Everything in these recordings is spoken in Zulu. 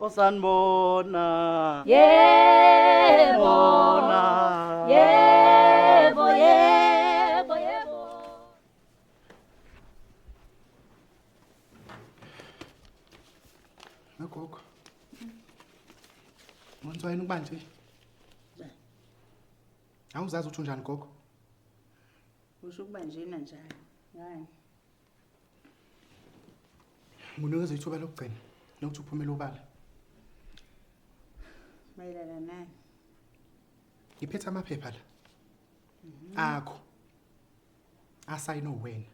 Osanibona. Yebo. Bona. Yebo, yebo, yebo. Nogogo. Wenziwa yini ukuba nje? Awuzazi ukuthi unjani gogo? Usho ukuba njena njani? Ngani? Nginikeza ithuba lokugcina lokuthi uphumele obala. Mayelana nani? Ngiphethe amaphepha la. Akho. Asayinwe wena.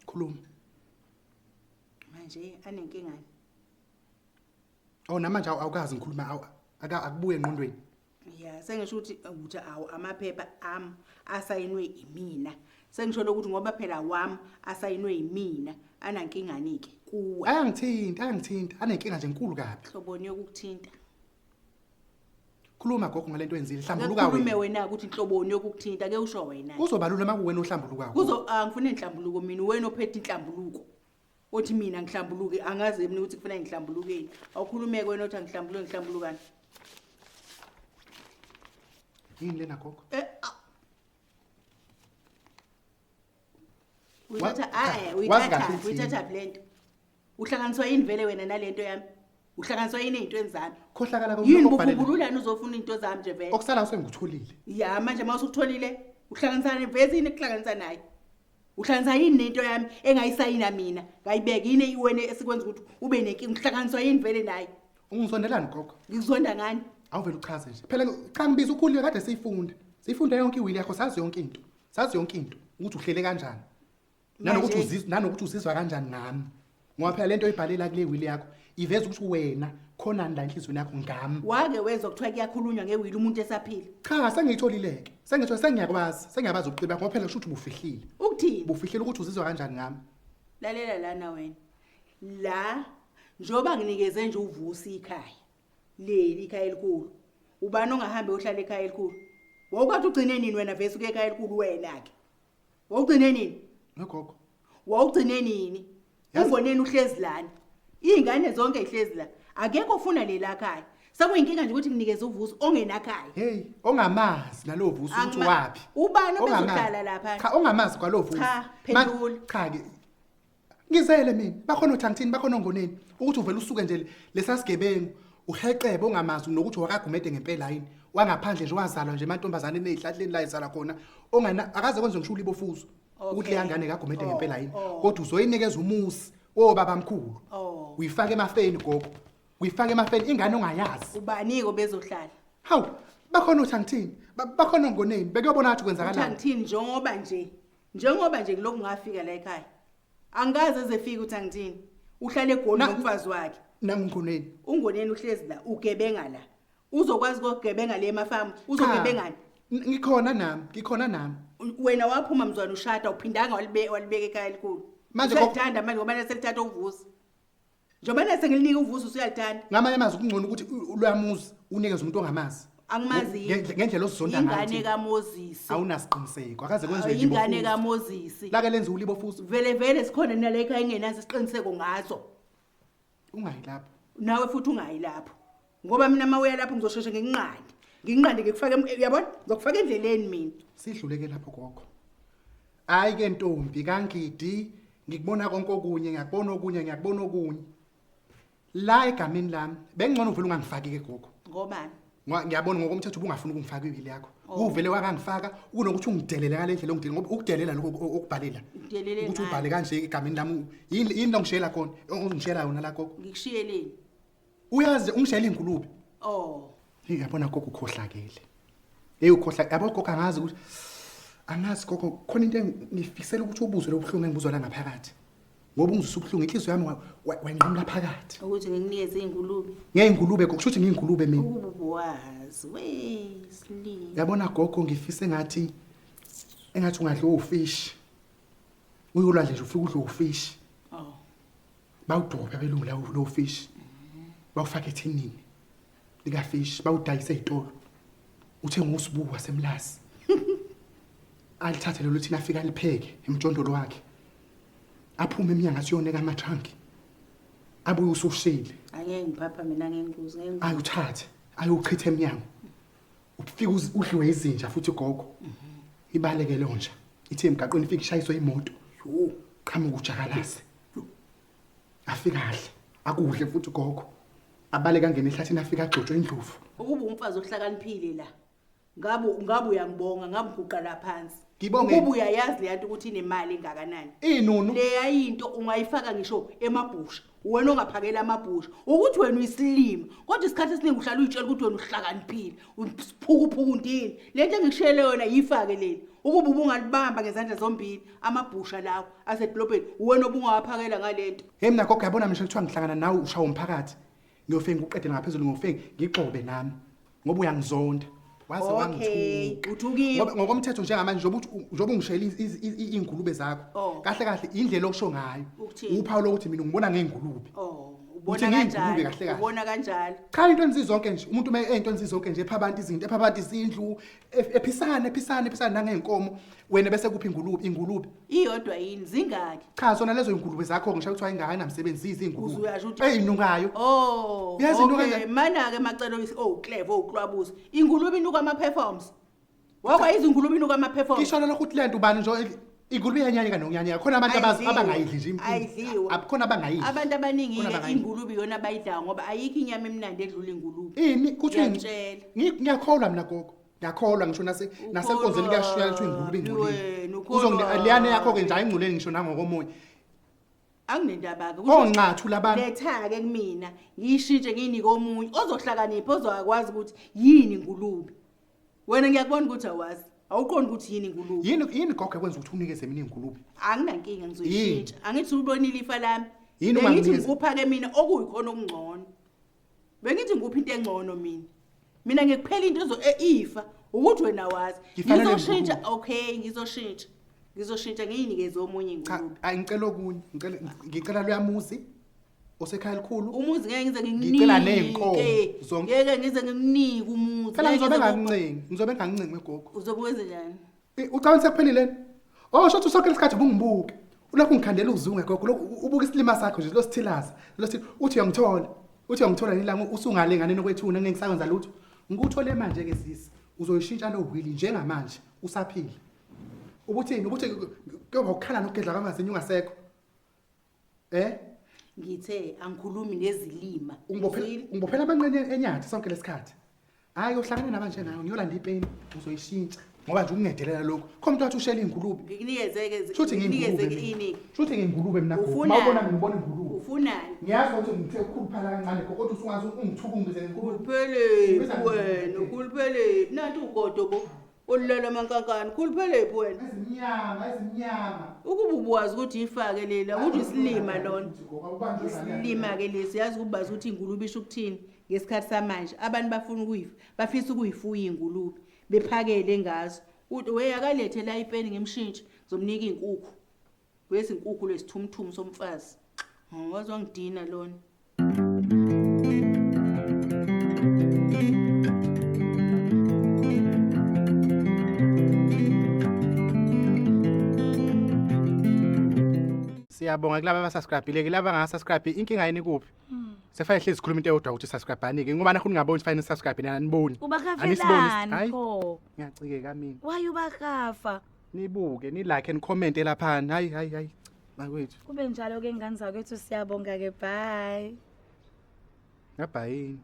Khuluma. Manje anenkingani? Oh namanje awukazi ngikhuluma akubuye engqondweni. Ya, sengisho ukuthi ukuthi awu amaphepha am asayinwe imina. Sengisho ukuthi ngoba phela wami asayinwe yimina anankingani ke kuwe. Ayangithinta, ayangithinta, anenkinga nje enkulu kabi. Hloboni yokukuthinta. Khuluma gogo ngalento enzile, hlambuluka Khulume wena. wena ukuthi inhloboni yokukuthinta ke usho wena. Kuzoba lula uma kuwena ohlambulukayo. Kuzo angifune inhlambuluko mina wena ophethe inhlambuluko. Othi mina ngihlambuluke angazi mina ukuthi kufanele ngihlambulukeni. Awukhulumeke wena othi angihlambuluke ngihlambulukani. Yini lena gogo? Eh Uyithatha Cha, eh wazi kahle uyithatha ukuthi uyithatha lento. Uhlanganiswa yini vele wena nalento yami? Uhlanganiswa yini ezintweni zami? Khohlakala Yini okubhalela. buvumbululani uzofuna into zami nje vele? Okusala usengutholile. Ya manje mawusukutholile uhlanganisana nevezi yini ekuhlanganisa naye? Uhlanganisa yini nento yami engayisayina mina? Ngayibeka yini wena esikwenza ukuthi ube nenkinga uhlanganiswa yini vele naye? Ungizondelani gogo? Ngikuzonda ngani? Awuvele uchaze nje. Phela cha ngibiza ukhulile kade siyifunda. Siyifunda yonke iwili yakho sazi yonke into. Sazi yonke into ukuthi uhlele kanjani. Nanokuthi Manje- uzizwa nanokuthi uzizwa kanjani ngami. Ngoba phela lento oyibhalela kule wili yakho iveza ukuthi wena khonani la enhliziyweni yakho ngami. Wake wezwa kuthiwa kuyakhulunywa ngewili umuntu esaphila. Cha sengiyitholile ke. Sengithola sengiyakwazi. Sengiyabazi ubuqili bakho ngoba phela kusho ukuthi ubufihlile. Ukuthini? Ubufihlile ukuthi uzizwa kanjani ngami. Lalela lana wena. La njoba nginikeze nje uvusi ikhaya. Leli ikhaya elikhulu. Ubani ongahambe ohlala ekhaya elikhulu? Wawukade ugcine nini wena vese uke ekhaya elikhulu wena ke? Wawugcine nini? Nogogo. Wawugcine nini? Yazi- Ungoneni uhlezi lana. Izingane zonke ihlezi la. Akekho ofuna lela khaya. Sekuyinkinga nje ukuthi nginikeze uvusi ongenakhaya. Hey, ongamazi nalowo vusi ukuthi wapi. Ubani Ongamazi. obezohlala lapha? Cha ongamazi kwalowo vusi. Cha, phendula. Cha ke ngizele mina bakhona othangithini bakhona ongoneni ukuthi uvele usuke nje lesasigebengu uheqebe ongamazi nokuthi wakagumede ngempela yini wangaphandle nje wazalwa nje emantombazaneni ezihlahleni la izalwa khona ongana akaze kwenze ngisho ulibofuzo ukuthi Okay. leya ngane kagumede Oh, ngempela yini oh. kodwa uzoyinikeza umuzi wobaba mkhulu Oh. uyifake emafeni gogo uyifake emafeni ingane ongayazi Ubaniko bezohlala? hawu bakhona othangithini bakhona ongoneni bekuyobona ngathi kwenzakalani Uthangithini njengoba nje njengoba nje ngilokhu ngafika la ekhaya. Angikaze ezefika uthangithini. Uhlale egoli nomfazi wakhe. Nangungoneni Ungoneni uhlezi la ugebenga la. Uzokwazi ukugebenga le emafamu, uzogebengani? Ngikhona nami, ngikhona nami. Wena waphuma mzwana ushada uphindanga walibeka ekhaya elikhulu. Manje Usiyalithanda manje ngoba naselithatha uvusi. Njengoba nasengilinika uvusi usuyalithanda. Ngamanye amazwi kungcono ukuthi lwamuzi unikeze umuntu ongamazi. Angimazi yini. Ngendlela ozizonda ngayo. Ingane kaMoses. Awunasiqiniseko, akaze kwenziwe Ingane libofuzo. kaMoses. Lake lenziwe ulibofuzo. Vele vele sikhona nale ekhaya engenazo isiqiniseko ngazo. Ungayi lapho. Nawe futhi ungayi lapho. Ngoba mina uma uya lapho ngizosheshe nginqande. Nginqande ngikufake uyabona? Ngizokufaka endleleni mina. Sidluleke lapho gogo. Hayi ke ntombi kaNgidi, ngikubona konke okunye, ngiyakubona okunye, ngiyakubona okunye. La egameni lami, bengcono uvele ungangifaki ke gogo. Ngobani? Ngoba ngiyabona ngokomthetho ubungafuni ukungifaka iwili yakho. Oh. Uvele wakangifaka kunokuthi ungidelele ngale ndlela ongidelele ngoba ukudelela lokho okubhalela. Ngidelele Ukuthi ngani? ubhale kanje egameni lami yini yini longishela khona? Ongishela yona la gogo. Ngikushiyeleni. Uyazi ungishela ingulube. Oh. Hey yabona gogo ukhohlakele. Hey ukhohla yabo gogo angazi ukuthi angazi gogo khona into engifisela ukuthi ubuzwe lobuhlungu engibuzwa la ngaphakathi. Ngoba ungizwisa ubuhlungu inhliziyo yami wayinqamula phakathi. Ukuthi ngikunikeze ingulube. Ngeyingulube gogo kusho ukuthi ngiyingulube mina. Ukububuwazi we silima. Yabona gogo ngifise ngathi engathi ungadla ufish. Uyolwandle nje ufike udle ufish. Oh. Bawudobe abelungu lawo lo fish. Bawufake ethinini lika fish bawudayise ezitolo. Uthe ngusibuku wasemlazi. Alithathe lelo thina afika alipheke emjondolo wakhe. Aphume eminyango athi uyoneka ama trunk. Abuye usushile. Angeke ngiphapha mina, ngeke ngikuze, ngeke ngikuze. Ayuthathe, ayuchithe emnyango. Ufike udliwe izinja futhi gogo. Ibaleke leyo nja. Ithe emgaqweni ifike ishayiswe imoto. Yho. Qhamuka ujakalase. Afika kahle. Akudle futhi gogo. Abaleka angene ehlathini afike agxotshwe indlovu. Ukuba umfazi ohlakaniphile la. Ngabe uyangibonga, ngabe uguqa la phansi. Ngibonge. Ukuba uyayazi leya nto ukuthi inemali engakanani. Inunu. Leya into ungayifaka ngisho emabhusha. Wena ongaphakela amabhusha. Ukuthi wena uyisilima. Kodwa isikhathi esiningi uhlala uyitshela ukuthi wena uhlakaniphile. Usiphukuphuku ndini. Le nto engikushiyele yona yifake leli. Ukuba ubungalibamba ngezandla zombili amabhusha lawo asedolobheni, wena obungawaphakela ngalento. Hey mina gogo yabona mina kuthiwa ngihlangana nawe ushawa umphakathi. Ngiyofike ngikuqedele ngaphezulu ngiyofike ngigxobe nami. Ngoba uyangizonda. Waze Okay, wangithuka. uthukiwe. Ngoba ngokomthetho njengamanje njengoba uthi njengoba ungishayela iy'ngulube zakho. Oh. Kahle kahle indlela okusho ngayo. Ukuthini? Uphawu lokuthi mina ngibona ngey'ngulube. Oh, Uthi ubona ngiyingulube kanjalo. kahle kahle. Ubona kanjalo. Cha into enizizonke nje umuntu uma into enizizonke nje epha abantu izinto epha abantu izindlu ephisana ephisana ephisana nangey'nkomo wena bese kuphi ingulube ingulube. Iyodwa yini zingaki? Cha zona lezo ingulube zakho ngisho kuthiwa ingakanamsebenzi yizi Uze ingulube. uyasho ukuthi Eyinukayo. Oh, Uyazi inuka okay. kanjani? Mana-ke macelo oh clever owuklwabuza. Ingulube inuka ama-performs. Wakwa izingulube inuka ama-performs. Ngisho lokho ukuthi lento ubani nje ingulube iyanyanyeka nokunyanyeka khona abantu Ayidliwa. abangayidli nje Ayidliwa. Khona abangayidli. Abantu abaningi-ke Khona abangayidli. ingulube iyona abayidlayo ngoba ayikho inyama emnandi edlula ingulube. Ini kuthiwa Ngiyakutshela. Ngiyakholwa mina gogo. Ngiyakholwa ngisho nasenkonzweni kuyashuya kuthiwa ingulube ingcolile. Wena, ukholwa. Leyana yakho ke nje ayingcolile ngisho nangokomoya. Anginendaba-ke. Onxathu labantu. Letha-ke kumina ngiyishintshe ngiyinike omunye ozohlakanipha ozokwazi ukuthi yini ingulube. Wena ngiyakubona ukuthi awazi. Awuqondi ukuthi yini ingulube. Yini yini gogo ekwenza ukuthi unikeze mina ingulube? Anginankinga ngizoyishintsha. Angithi ubonile ifa lami. Yini Bengithi unganginikeza? ngikupha-ke mina okuyikhona okungcono. Bengithi ngikuphi into engcono mina. Mina ngikuphela into ifa ukuthi wena wazi. Ngifanele Ngizoshintsha, ngikuphi? okay, ngizoshintsha. Ngizoshintsha ngiyinikeze omunye Cha, ingulube. ayi ngicela okunye. Ngicela loyamuzi osekhaya elikhulu. Umuzi ngeke ngize Ngicela ngikunike. ney'nkomo zonke. Ngeke ngize ngikunike umuzi. Phela Ngeke ngizobe ngize ngangincengi, ngizobe ngangincengi gogo. Uzobe wenze njani? Ucabanga sekuphelile lena? Oh, shothu sonke lesikhathi ubungibuke. Ulokhu ngikhandela uzunge gogo, lokhu ubuka isilima sakho nje losithilaza. Losithi uthi uyangithola. Uthi uyangithola nilanga usungale nganeni kwethuna ngeke ngisakwenza lutho. Ngikuthole manje ke sisi. Uzoyishintsha lo wheel njengamanje usaphila. Ubuthini? Ubuthi kuyoba ukukhala nokugedla kwamazinyo ungasekho. Ngithe angikhulumi nezilima. Ungibophela amanqenye enyathi sonke lesikhathi. Hayi uhlangane nabanje nawe ngiyolanda ipeni uzoyishintsha ngoba nje ukungedelela lokho. Khona umuntu wathi ushela ingulube. Ngikunikeze-ke Shuthi ngingulube. ngikunikeze-ke ini. Shuthi ngingulube mina gogo. Ufunani? Mawubona mina ubona ingulube. Ufunani? Ngiyazi ukuthi ngithe ukukhuluphala kancane gogo kodwa usungaze ungithuke ungibize ngengulube. Khuluphelephi Ngibiza wena, ngengulube. khuluphelephi. Nanti ugodo bo olulala amankankane. Khuluphelephi wena. Ezimnyama, ezimnyama. Ukuba ubuwazi ukuthi ifake lela, ukuthi isilima lona. Isilima-ke lesi, yazi ukubazi ukuthi ingulube isho ukuthini ngesikhathi samanje. Abantu bafuna bafisa ukuyifuya iy'ngulube, bephakele ngazo. Uthi we akalethe la ipeni ngimshintshe, ngizomnika iy'nkukhu. Lezi nkukhu lesithumthumu somfazi. Waze wangidina lona. Siyabonga kulaba abasubscribe-ile, kulaba abangasubscribe, inkinga yini kuphi? Sefanele hlezi sikhuluma into eyodwa ukuthi subscribe-ani-ke, ngoba nakho ningaboni ukuthi fanele nisubscribe nina aniboni. Anisiboni, Ubakafelani hhayi. pho? Ngiyacikeka mina. Why ubakafa? Nibuke, ni-like, ni-comment laphana. Hayi, hayi, hayi. Bakwethu. Kube njalo ke ngane zakwethu, siyabonga ke, bye. Ngabhayini.